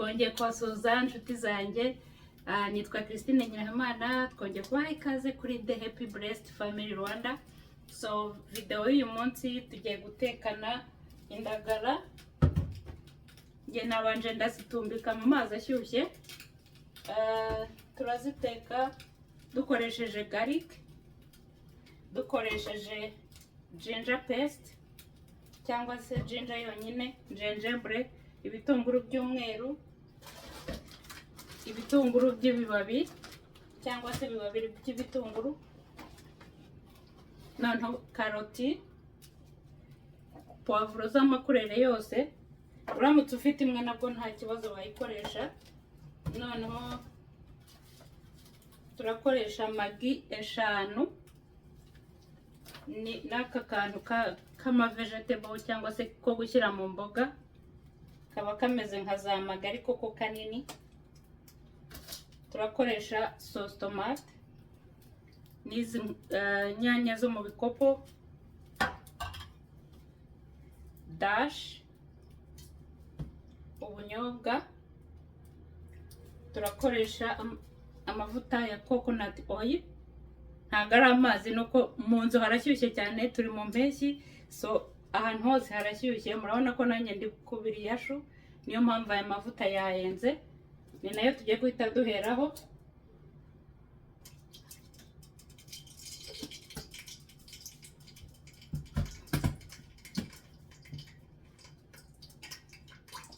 Twongeye kubasuhuza inshuti zanjye. Nitwa Christine Nyirahamana. Twongeye kubaha ikaze kuri The Happy Blessed Family Rwanda. So video y'uyu munsi tugiye gutekana indagara. Njye nabanje ndazitumbika mu mazi ashyushye. Turaziteka dukoresheje garlic, dukoresheje ginger paste cyangwa se ginger yonyine, gingembre, ibitunguru by'umweru, ibitunguru by'ibibabi cyangwa se ibibabi by'ibitunguru, noneho karoti, puwavuro z'amakurere yose. Uramutse ufite imwe nabwo nta kibazo wayikoresha. Noneho turakoresha Maggi 5 ni n'aka kantu k'ama vegetable cyangwa se ko gushyira mu mboga, kaba kameze nka za Maggi ariko ko kanini. Turakoresha sauce tomate n'izi nyanya zo mu bikopo, dashi, ubunyobwa. Turakoresha amavuta ya coconut oil, ntabwo ari amazi, nuko mu nzu harashyushye cyane, turi mu mpeshyi, so ahantu hose harashyushye. Murabona ko nanjye ndi kubira iyashu, niyo mpamvu aya mavuta yayenze. Ni nayo tugiye guhita duheraho.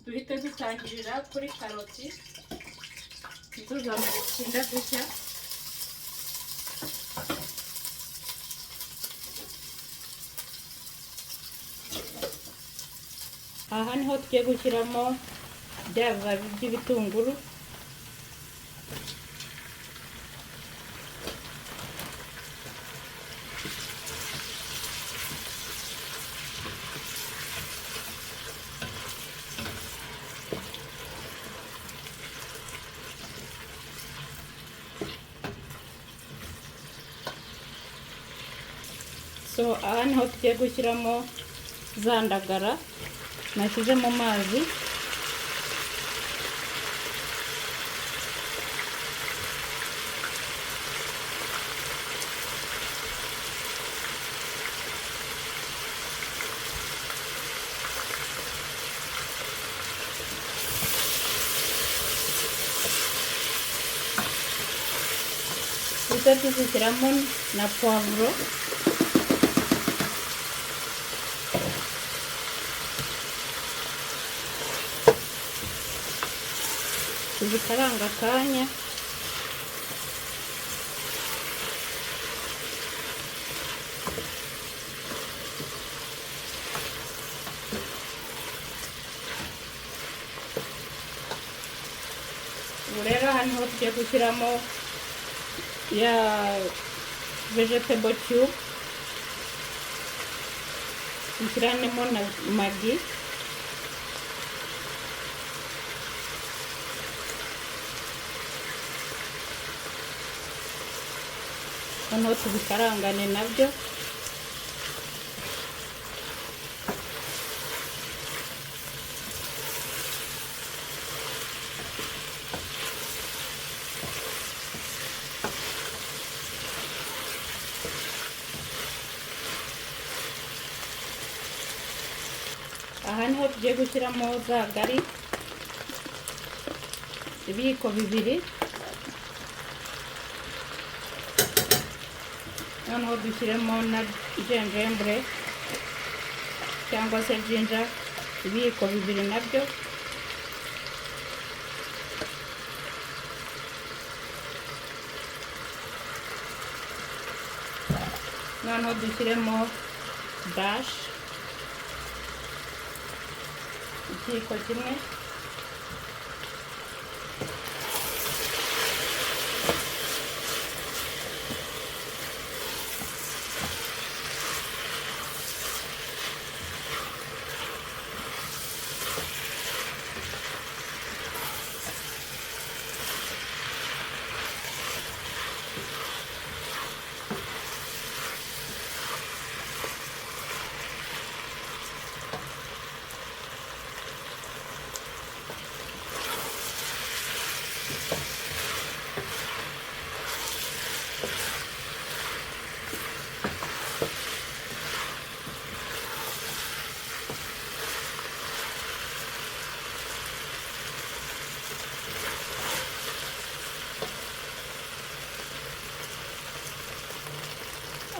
Duhite dutangirira kuri karoti, ntituzamare gutinda dushya. Aha niho tugiye gushyiramo bya bibabi by'ibitunguru. So aha niho tugiye gushyiramo za ndagara nashyize mu mazi. Duhita tuzishyiramo na puwavuro. Tuzikaranga akanya. Ubu rero aha niho tugiye gushyiramo ya vegetable cube, dushyiranemo na Maggi. Noneho tubikarangane nabyo. Aha niho tugiye gushyiramo za garlic, ibiyiko 2. Noneho dushyiremo na gingembre cyangwa se ginger, ibiyiko 2 nabyo. Noneho dushyiremo dashi, ikiyiko 1.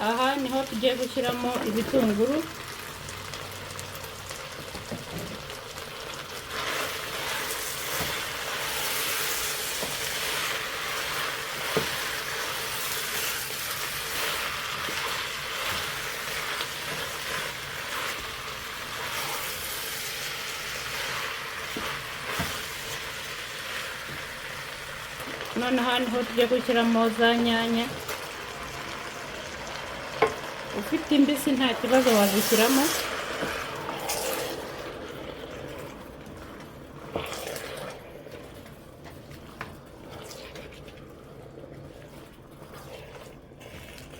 Aha niho tugiye gushyiramo ibitunguru. Noneho aha niho tugiye gushyiramo za nyanya. Ufite imbisi nta kibazo, wazishyiramo.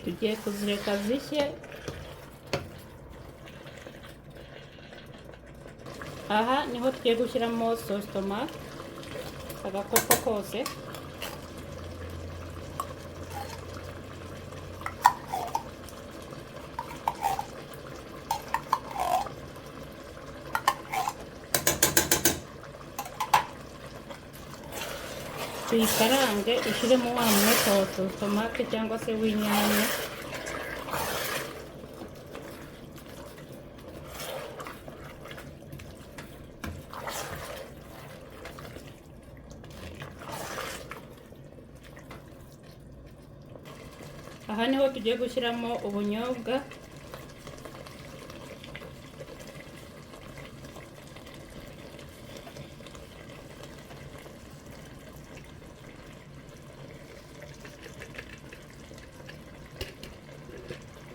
Tugiye kuzireka zishye. Aha niho tugiye gushyiramo sauce tomate, agakopo kose. Tuyikarange, ushyiremo wa mwuka wa sauce tomate cyangwa se w'inyanya. Aha niho tugiye gushyiramo ubunyobwa.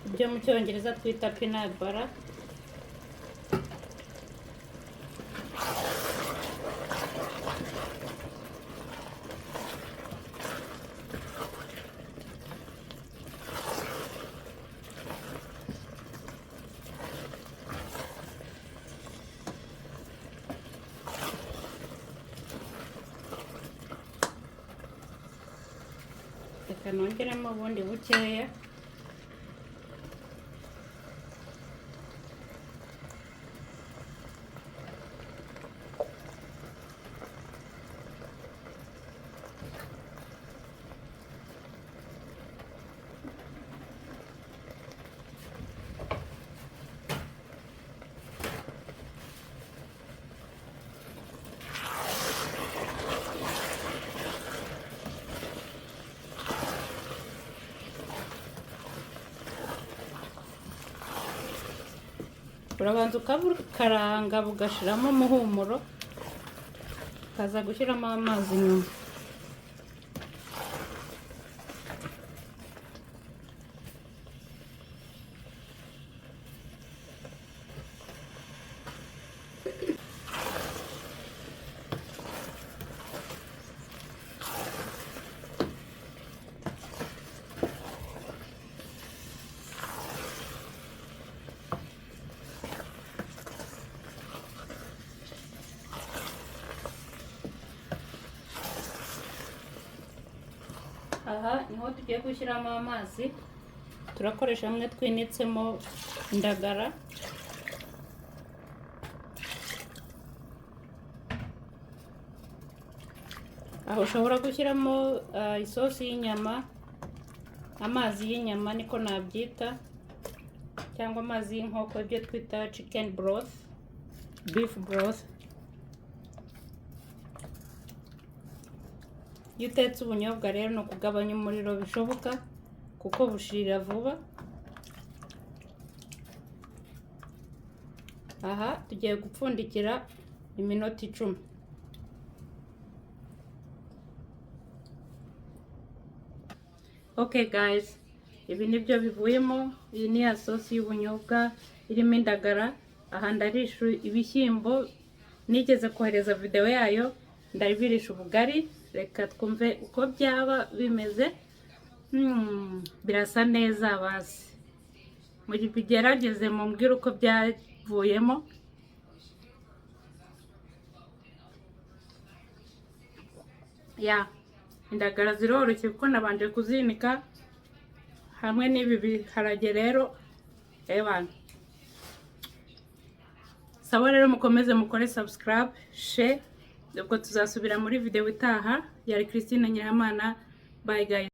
Ibyo mu Cyongereza twita peanut butter. Reka nongeremo ubundi bukeya. Urabanza ukabukaranga bugashiramo umuhumuro, ukaza gushyiramo amazi nyuma. Aha niho tugiye gushyiramo amazi. Turakoresha amwe twinitsemo indagara. Aho ushobora gushyiramo isosi y'inyama, amazi y'inyama niko nabyita, cyangwa amazi y'inkoko, ibyo twita chicken broth, beef broth. Iyo utetse ubunyobwa rero, ni ukugabanya umuriro bishoboka kuko bushirira vuba. Aha tugiye gupfundikira iminota 10. Okay guys, ibi nibyo bivuyemo. Iyi ni ya sosi y'ubunyobwa irimo indagara. Aha ndarisha ibishyimbo, nigeze kohereza video yayo, ndabirisha ubugari. Reka twumve uko byaba bimeze. Birasa neza. Basi mubigerageze, mumbwire uko byavuyemo. Ya indagara ziroroshye kuko nabanje kuzinika hamwe n'ibi biharage. Rero ebana, sawa rero, mukomeze mukore subscribe, share. Ubwo tuzasubira muri video itaha. Yari Christine Nyiramana. Bye guys.